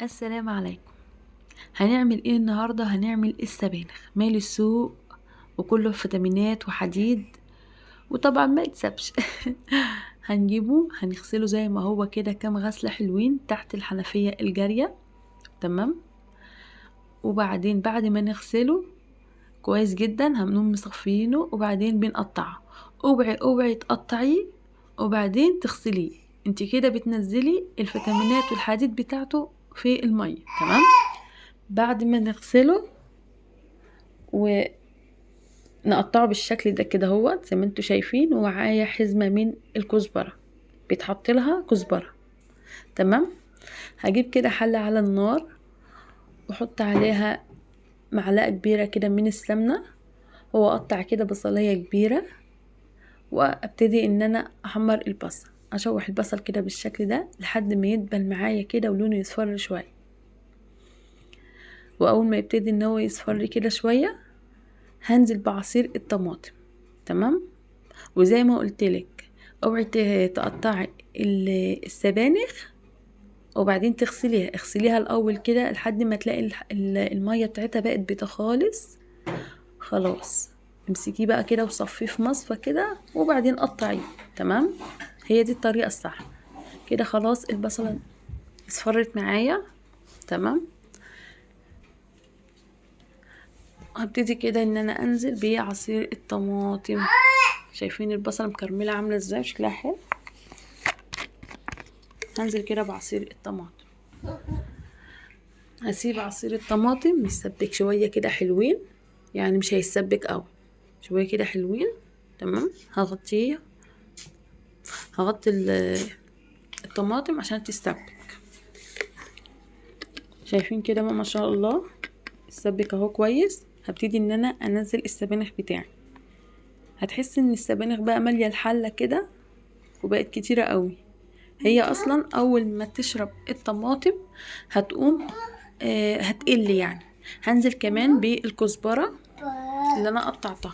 السلام عليكم. هنعمل ايه النهارده؟ هنعمل السبانخ، مال السوق وكله فيتامينات وحديد، وطبعا ما يتسابش. هنجيبه هنغسله زي ما هو كده كام غسله حلوين تحت الحنفية الجارية، تمام. وبعدين بعد ما نغسله كويس جدا هنقوم مصفينه، وبعدين بنقطعه. اوعي اوعي تقطعيه وبعدين تغسليه، انت كده بتنزلي الفيتامينات والحديد بتاعته في المية، تمام. بعد ما نغسله ونقطعه بالشكل ده كده اهوت زي ما انتوا شايفين، ومعايا حزمه من الكزبره بيتحط لها كزبره، تمام. هجيب كده حله على النار واحط عليها معلقه كبيرة كده من السمنة، واقطع كده بصليه كبيرة، وابتدي ان انا احمر البصل، اشوح البصل كده بالشكل ده لحد ما يدبل معايا كده ولونه يصفر شوية. واول ما يبتدي ان هو يصفر كده شوية هنزل بعصير الطماطم، تمام. وزي ما قلتلك اوعي تقطعي السبانخ وبعدين تغسليها، اغسليها الاول كده لحد ما تلاقي المية بتاعتها بقت بيضة خالص. خلاص امسكيه بقى كده وصفيه في مصفى كده وبعدين قطعية، تمام. هي دي الطريقة الصح كده. خلاص البصله اصفرت معايا، تمام. هبتدي كده ان انا انزل بعصير الطماطم. شايفين البصله مكرمله عامله ازاي، شكلها حلو. هنزل كده بعصير الطماطم، هسيب عصير الطماطم يسبك شوية كده حلوين، يعني مش هيسبك قوي، شوية كده حلوين، تمام. هغطي الطماطم عشان تستبك. شايفين كده ما شاء الله السبك اهو كويس. هبتدي ان انا انزل السبانخ بتاعي. هتحس ان السبانخ بقى ماليه الحلة كده وبقت كتيرة قوي. هي اصلا اول ما تشرب الطماطم هتقوم هتقل يعني. هنزل كمان بالكزبره اللي انا قطعتها،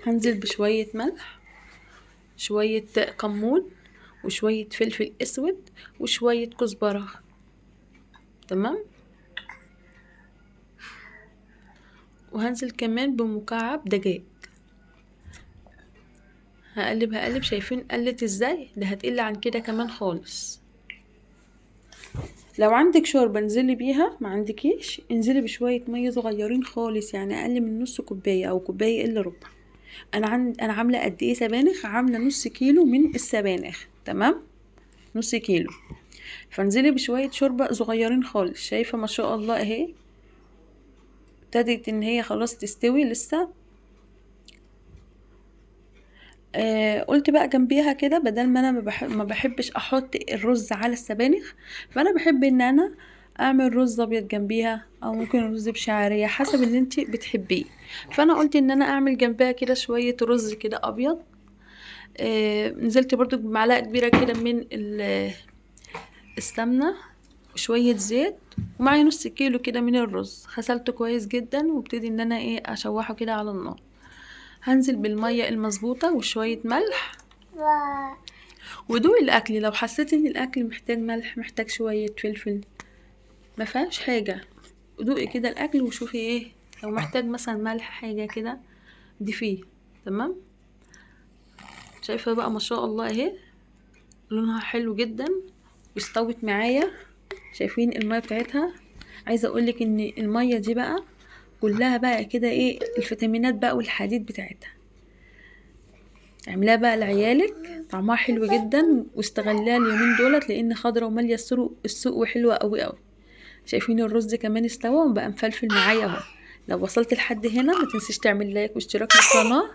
هنزل بشوية ملح، شوية كمون، وشوية فلفل اسود، وشوية كزبره، تمام. وهنزل كمان بمكعب دجاج. هقلب هقلب، شايفين قلت ازاي؟ ده هتقل عن كده كمان خالص. لو عندك شوربة انزلي بيها، ما عندكيش انزلي بشوية مية صغيرين خالص، يعني اقل من نص كوباية او كوباية الا ربع. انا عامله قد ايه سبانخ؟ عامله نص كيلو من السبانخ، تمام، نص كيلو. فانزلي بشوية شوربة صغيرين خالص. شايفه ما شاء الله اهي ابتدت ان هي خلاص تستوي لسه. قلت بقى جنبيها كده، بدل ما انا ما بحبش احط الرز على السبانخ، فانا بحب ان انا اعمل رز ابيض جنبيها، او ممكن رز بشعريه حسب اللي انت بتحبيه. فانا قلت ان انا اعمل جنبها كده شوية رز كده ابيض. نزلت برضو بمعلقه كبيرة كده من السمنة وشوية زيت، ومعايا نص كيلو كده من الرز، غسلته كويس جدا وابتدي ان انا اشوحه كده على النار. هنزل بالمية المظبوطه وشوية ملح، ودوقي الاكل. لو حسيت ان الاكل محتاج ملح، محتاج شوية فلفل، ما فيهاش حاجة، دوقي كده الاكل وشوفي ايه، لو محتاج مثلا ملح حاجة كده ضيفيه، تمام. شايفه بقى ما شاء الله اهي لونها حلو جدا واستوت معايا. شايفين المية بتاعتها؟ عايزه اقولك ان المية دي بقى كلها بقى كده ايه الفيتامينات بقى والحديد بتاعتها. اعمليها بقى لعيالك، طعمها حلو جدا، واستغليها اليومين دولت لان خضرة وماليه السوق وحلوه قوي قوي. شايفين الرز كمان استوى وبقى مفلفل معايا اهو. لو وصلت لحد هنا ما تنسيش تعملي لايك واشتراك للقناة،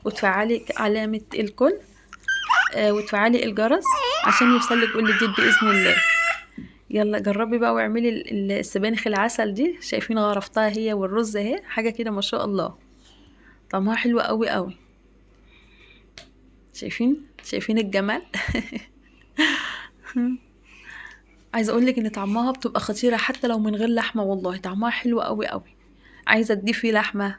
وتفعلي علامة الكل، وتفعلي الجرس عشان يوصلك كل جديد باذن الله. يلا جربي بقى واعملي السبانخ العسل دي. شايفين غرفتها هي والرز اهي، حاجة كده ما شاء الله طعمها حلو قوي قوي. شايفين الجمال؟ عايزه اقول لك ان طعمها بتبقى خطيرة حتى لو من غير لحمه، والله طعمها حلو قوي قوي. عايزه تضيفي لحمه،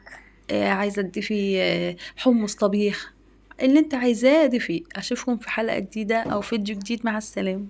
عايزه تضيفي حمص طبيخ، اللي انت عايزاه ضيفيه. اشوفكم في حلقة جديدة او فيديو جديد. مع السلامة.